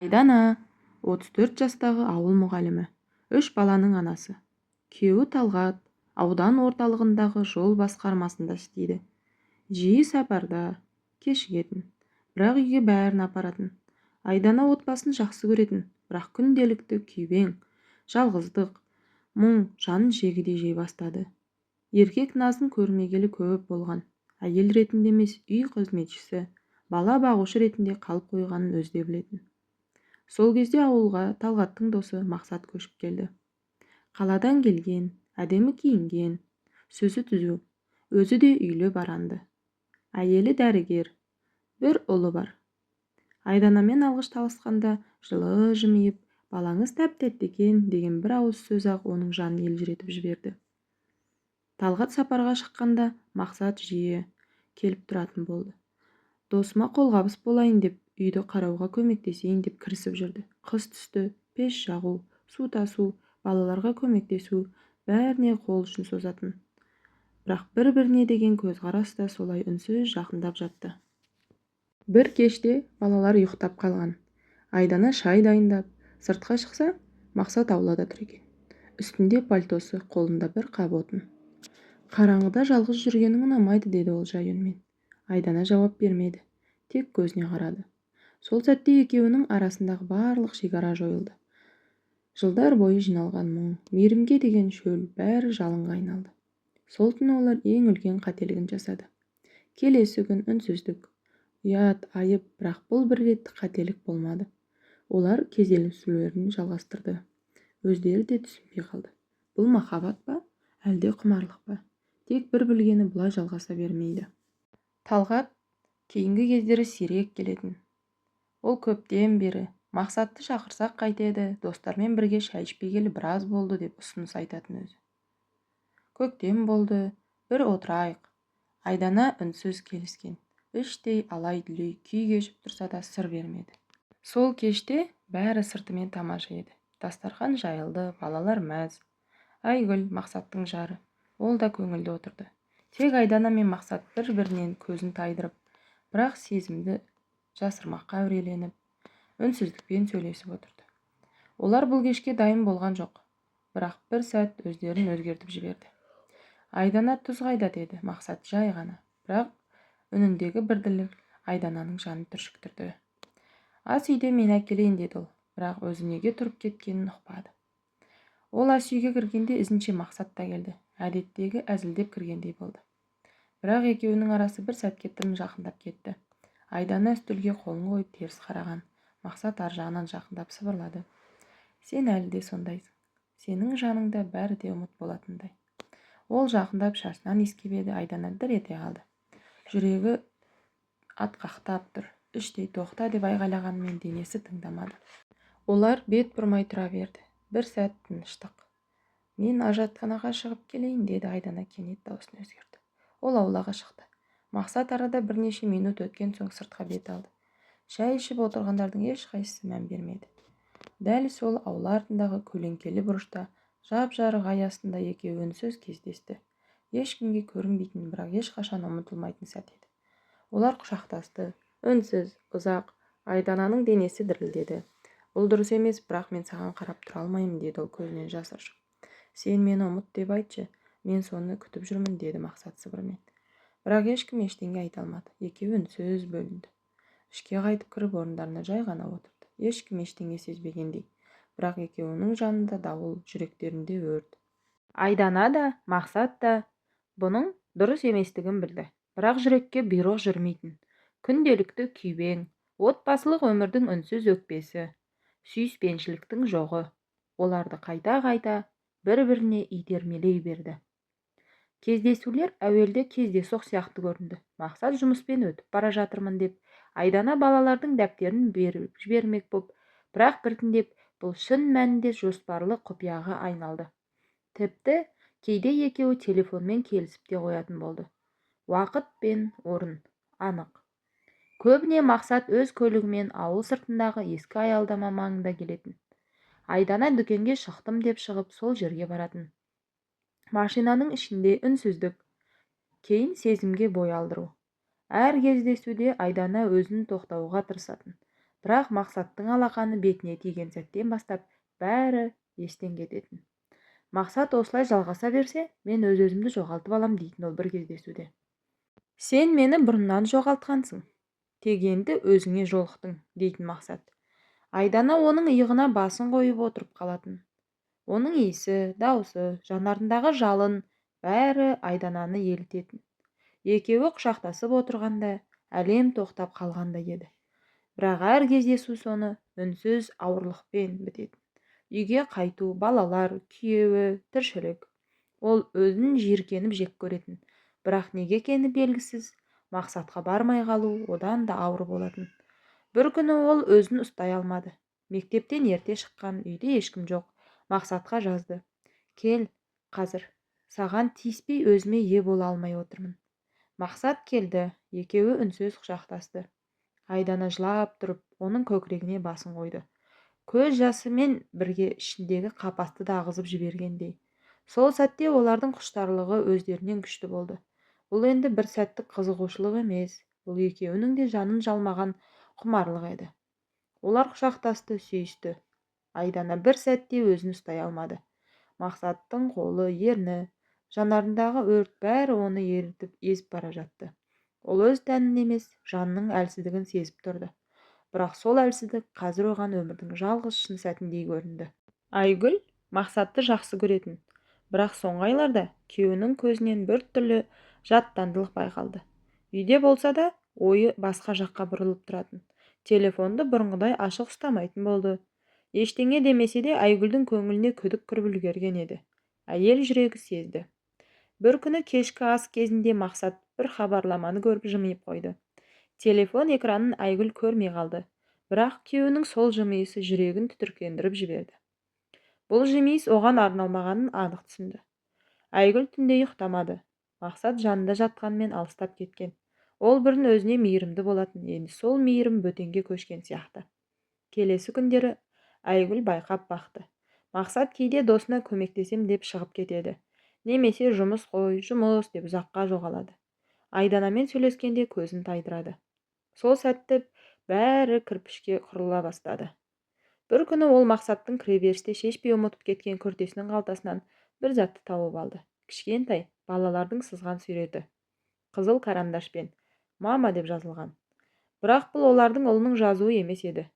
Айдана 34 жастағы ауыл мұғалімі, үш баланың анасы. Күйеуі Талғат аудан орталығындағы жол басқармасында істейді. Жиі сапарда, кешігетін, бірақ үйге бәрін апаратын. Айдана отбасын жақсы көретін, бірақ күнделікті күйбең, жалғыздық, мұң жанын жегідей жей бастады. Еркек назын көрмегелі көп болған. Әйел ретінде емес, үй қызметшісі, бала бағушы ретінде қалып қойғанын өзі де білетін. Сол кезде ауылға Талғаттың досы Мақсат көшіп келді. Қаладан келген, әдемі киінген, сөзі түзу, өзі де үйлі баранды. Әйелі дәрігер, бір ұлы бар. Айданамен алғаш танысқанда жылы жымиып, балаңыз тәп-тәтті екен деген бір ауыз сөз-ақ оның жанын елжіретіп жіберді. Талғат сапарға шыққанда Мақсат жиі келіп тұратын болды. Досыма қолғабыс болайын деп, үйді қарауға көмектесейін деп кірісіп жүрді. Қыс түсті, пеш жағу, су тасу, балаларға көмектесу, бәріне қол ұшын созатын. Бірақ бір-біріне деген көзқарас та солай үнсіз жақындап жатты. Бір кеште балалар ұйықтап қалған. Айдана шай дайындап, сыртқа шықса, Мақсат аулада тұр екен. Үстінде пальтосы, қолында бір қап отын. Қараңғыда жалғыз жүргенің ұнамайды, деді ол жай үнмен. Айдана жауап бермеді, тек көзіне қарады. Сол сәтте екеуінің арасындағы барлық шекара жойылды. Жылдар бойы жиналған мұң, мейірімге деген шөл бәрі жалынға айналды. Сол түні олар ең үлкен қателігін жасады. Келесі күн үнсіздік, ұят, айып, бірақ бұл бір реттік қателік болмады. Олар кездесулерін жалғастырды. Өздері де түсінбей қалды. Бұл махаббат па, әлде құмарлық па? Тек бір білгені бұлай жалғаса бермейді. Талғат кейінгі кездері сирек келетін. Ол көптен бері Мақсатты шақырсақ қайтеді, достармен бірге шай ішпегелі біраз болды деп ұсыныс айтатын өзі. Көктем болды, бір отырайық. Айдана үнсіз келіскен. Іштей алай-дүлей күй кешіп тұрса да сыр бермеді. Сол кеште бәрі сыртымен тамаша еді. Дастархан жайылды, балалар мәз. Айгүл, Мақсаттың жары, ол да көңілді отырды. Тек Айдана мен Мақсат бір-бірінен көзін тайдырып, бірақ сезімді жасырмаққа әуреленіп, үнсіздікпен сөйлесіп отырды. Олар бұл кешке дайын болған жоқ, бірақ бір сәт өздерін өзгертіп жіберді. Айдана, тұз қайда, деді Мақсат жай ғана, бірақ үніндегі бір діріл Айдананың жанын түршіктірді. Ас үйде, мен әкелейін, деді ол, бірақ өзі неге тұрып кеткенін ұқпады. Ол ас үйге кіргенде ізінше Мақсат та келді. Әдеттегі әзілдеп кіргендей болды. Бірақ екеуінің арасы бір сәтке тым жақындап кетті. Айдана үстелге қолын қойып теріс қараған. Мақсат ар жағынан жақындап сыбырлады. Сен әлі де сондайсың. Сенің жаныңда бәрі де ұмыт болатындай. Ол жақындап шашынан иіскеп еді, Айдана дір ете қалды. Жүрегі атқақтап тұр. Іштей тоқта деп айғайлағанымен денесі тыңдамады. Олар бет бұрмай тұра берді. Бір сәт тыныштық. Мен әжетханаға шығып келейін, деді Айдана кенет даусын өзгертіп. Ол аулаға шықты. Мақсат арада бірнеше минут өткен соң сыртқа бет алды. Шай ішіп отырғандардың ешқайсысы мән бермеді. Дәл сол аула артындағы көлеңкелі бұрышта жап-жарық ай астында екеуі үнсіз кездесті. Ешкімге көрінбейтін, бірақ ешқашан ұмытылмайтын сәт еді. Олар құшақтасты. Үнсіз, ұзақ. Айдананың денесі дірілдеді. Бұл дұрыс емес, бірақ мен саған қарап тұра алмаймын, деді ол көзінен жас ыршып. Сен мені ұмыт деп айтшы, мен соны күтіп жүрмін, деді Мақсат сыбырмен. Бірақ ешкім ештеңе айта алмады. Екеуі үнсіз бөлінді. Ішке қайтып кіріп орындарына жай ғана отырды. Ешкім ештеңе сезбегендей. Бірақ екеуінің жанында дауыл, жүректерінде өрт. Айдана да, Мақсат та бұның дұрыс еместігін білді. Бірақ жүрекке бұйрық жүрмейтін. Күнделікті күйбең, отбасылық өмірдің үнсіз өкпесі, сүйіспеншіліктің жоғы оларды қайта-қайта бір-біріне итермелей берді. Кездесулер әуелде кездейсоқ сияқты көрінді. Мақсат жұмыспен өтіп бара жатырмын деп, Айдана балалардың дәптерін беріп жібермек боп, бірақ біртіндеп бұл шын мәнінде жоспарлы құпияға айналды. Тіпті кейде екеуі телефонмен келісіп те қоятын болды. Уақыт пен орын анық. Көбіне Мақсат өз көлігімен ауыл сыртындағы ескі аялдама маңында келетін. Айдана дүкенге шықтым деп шығып, сол жерге баратын. Машинаның ішінде үнсіздік, кейін сезімге бой алдыру. Әр кездесуде Айдана өзін тоқтауға тырысатын. Бірақ Мақсаттың алақаны бетіне тиген сәттен бастап бәрі естен кететін. Мақсат осылай жалғаса берсе, мен өз-өзімді жоғалтып алам дейтін ол бір кездесуде. Сен мені бұрыннан жоғалтқансың. Тек енді өзіңе жолықтың, дейтін Мақсат. Айдана оның иығына басын қойып отырып қалатын. Оның иісі, даусы, жанарындағы жалын бәрі Айдананы елітетін. Екеуі құшақтасып отырғанда әлем тоқтап қалғандай еді. Бірақ әр кездесу соны үнсіз ауырлықпен бітетін. Үйге қайту, балалар, күйеуі, тіршілік. Ол өзін жиіркеніп жек көретін. Бірақ неге екені белгісіз, Мақсатқа бармай қалу одан да ауыр болатын. Бір күні ол өзін ұстай алмады. Мектептен ерте шыққан, үйде ешкім жоқ. Мақсатқа жазды. Кел, қазір. Саған тиіспей өзіме ие бола алмай отырмын. Мақсат келді, екеуі үнсіз құшақтасты. Айдана жылап тұрып, оның көкірегіне басын қойды. Көз жасымен бірге ішіндегі қапасты да ағызып жібергендей. Сол сәтте олардың құштарлығы өздерінен күшті болды. Бұл енді бір сәттік қызығушылық емес, бұл екеуінің де жанын жалмаған құмарлық еді. Олар құшақтасты, сүйісті. Айдана бір сәтте өзін ұстай алмады. Мақсаттың қолы, ерні, жанарындағы өрт бәрі оны ерітіп езіп бара жатты. Ол өз тәнін емес, жанының әлсіздігін сезіп тұрды. Бірақ сол әлсіздік қазір оған өмірдің жалғыз шын сәтіндей көрінді. Айгүл Мақсатты жақсы көретін. Бірақ соңғы айларда күйеуінің көзінен бір түрлі жаттандылық байқалды. Үйде болса да ойы басқа жаққа бұрылып тұратын. Телефонды бұрынғыдай ашық ұстамайтын болды. Ештеңе демесе де Айгүлдің көңіліне күдік кіріп үлгерген еді. Әйел жүрегі сезді. Бір күні кешкі ас кезінде Мақсат бір хабарламаны көріп жымиып қойды. Телефон экранын Айгүл көрмей қалды. Бірақ күйеуінің сол жымиысы жүрегін түтіркендіріп жіберді. Бұл жымиыс оған арналмағанын анық түсінді. Айгүл түнде ұйықтамады. Мақсат жанында жатқанмен алыстап кеткен. Ол бұрын өзіне мейірімді болатын, енді сол мейірім бөтенге көшкен сияқты. Келесі күндері Айгүл байқап бақты. Мақсат кейде досына көмектесем деп шығып кетеді. Немесе жұмыс қой, жұмыс деп ұзаққа жоғалады. Айданамен сөйлескенде көзін тайдырады. Сол сәтті бәрі кірпішке құрыла бастады. Бір күні ол Мақсаттың кіреберісте шешпей ұмытып кеткен күртесінің қалтасынан бір затты тауып алды. Кішкентай балалардың сызған суреті. Қызыл карандашпен «Мама» деп жазылған. Бірақ бұл олардың ұлының жазуы емес еді.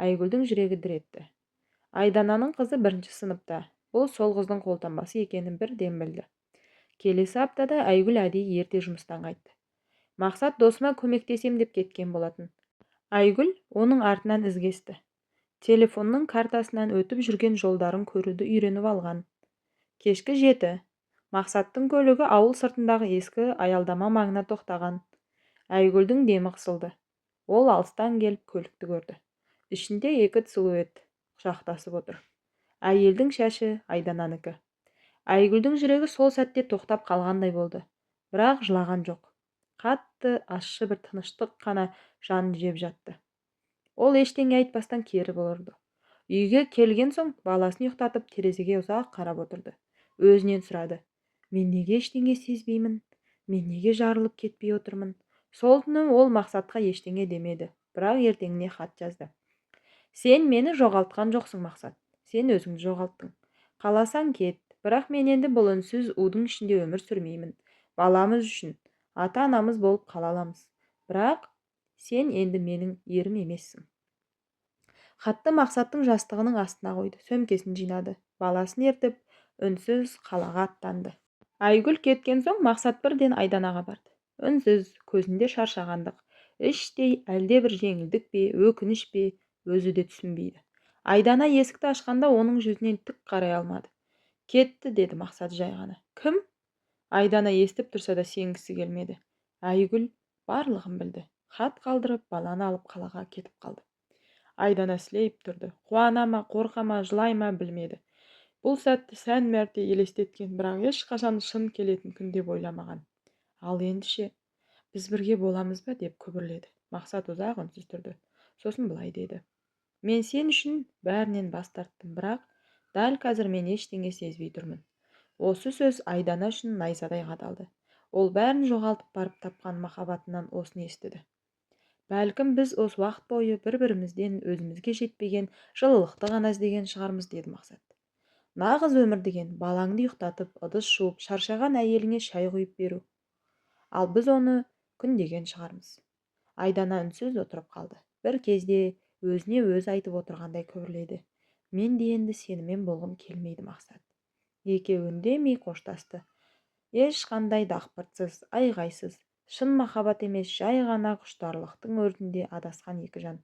Айгүлдің жүрегі дір етті. Айдананың қызы бірінші сыныпта. Бұл сол қыздың қолтаңбасы екенін бірден білді. Келесі аптада Айгүл әдейі ерте жұмыстан қайтты. Мақсат досыма көмектесем деп кеткен болатын. Айгүл оның артынан із кесті. Телефонның картасынан өтіп жүрген жолдарын көруді үйреніп алған. Кешкі 7. Мақсаттың көлігі ауыл сыртындағы ескі аялдама маңына тоқтаған. Айгүлдің демі қысылды. Ол алыстан келіп көлікті көрді. Ішінде екі силуэт құшақтасып отыр. Әйелдің шашы Айдананікі. Айгүлдің жүрегі сол сәтте тоқтап қалғандай болды. Бірақ жылаған жоқ. Қатты, ащы бір тыныштық қана жанын жеп жатты. Ол ештеңе айтпастан кері бұрылды. Үйге келген соң баласын ұйықтатып терезеге ұзақ қарап отырды. Өзінен сұрады. Мен неге ештеңе сезбеймін? Мен неге жарылып кетпей отырмын? Сол түні ол Мақсатқа ештеңе демеді, бірақ ертеңіне хат жазды. Сен мені жоғалтқан жоқсың, Мақсат. Сен өзіңді жоғалттың. Қаласаң кет, бірақ мен енді бұл үнсіз удың ішінде өмір сүрмеймін. Баламыз үшін ата-анамыз болып қала аламыз. Бірақ сен енді менің ерім емессің. Хатты Мақсаттың жастығының астына қойды, сөмкесін жинады. Баласын ертіп, үнсіз қалаға аттанды. Айгүл кеткен соң Мақсат бірден Айданаға барды. Үнсіз, көзінде шаршағандық, іштей әлде бір жеңілдік пе, өкініш пе, өзі де түсінбейді. Айдана есікті ашқанда оның жүзінен тік қарай алмады. Кетті, деді Мақсат жай ғана. Кім? Айдана естіп тұрса да сенгісі келмеді. Айгүл барлығын білді. Хат қалдырып, баланы алып қалаға кетіп қалды. Айдана сілейіп тұрды. Қуана ма, қорқа ма, жылай ма білмеді. Бұл сәтті сан мәрте елестеткен, бірақ ешқашан шын келетін күн деп ойламаған. Ал енді ше, біз бірге боламыз ба деп күбірледі. Мақсат ұзақ үнсіз тұрды. Сосын былай деді. Мен сен үшін бәрінен бас тарттым, бірақ дәл қазір мен ештеңе сезбей тұрмын. Осы сөз Айдана үшін найзадай қадалды. Ол бәрін жоғалтып барып тапқан махаббатынан осыны естіді. Бәлкім, біз осы уақыт бойы бір-бірімізден өзімізге жетпеген жылылықты ғана іздеген шығармыз, деді Мақсат. Нағыз өмір деген балаңды ұйықтатып, ыдыс жуып, шаршаған әйеліңе шай құйып беру. Ал біз оны күндеген шығармыз. Айдана үнсіз отырып қалды. Бір кезде өзіне өзі айтып отырғандай күбірледі. Мен де енді сенімен болғым келмейді, Мақсат. Екеуі үндемей қоштасты. Ешқандай дақпыртсыз, айғайсыз, шын махаббат емес, жай ғана құштарлықтың өртінде адасқан екі жан.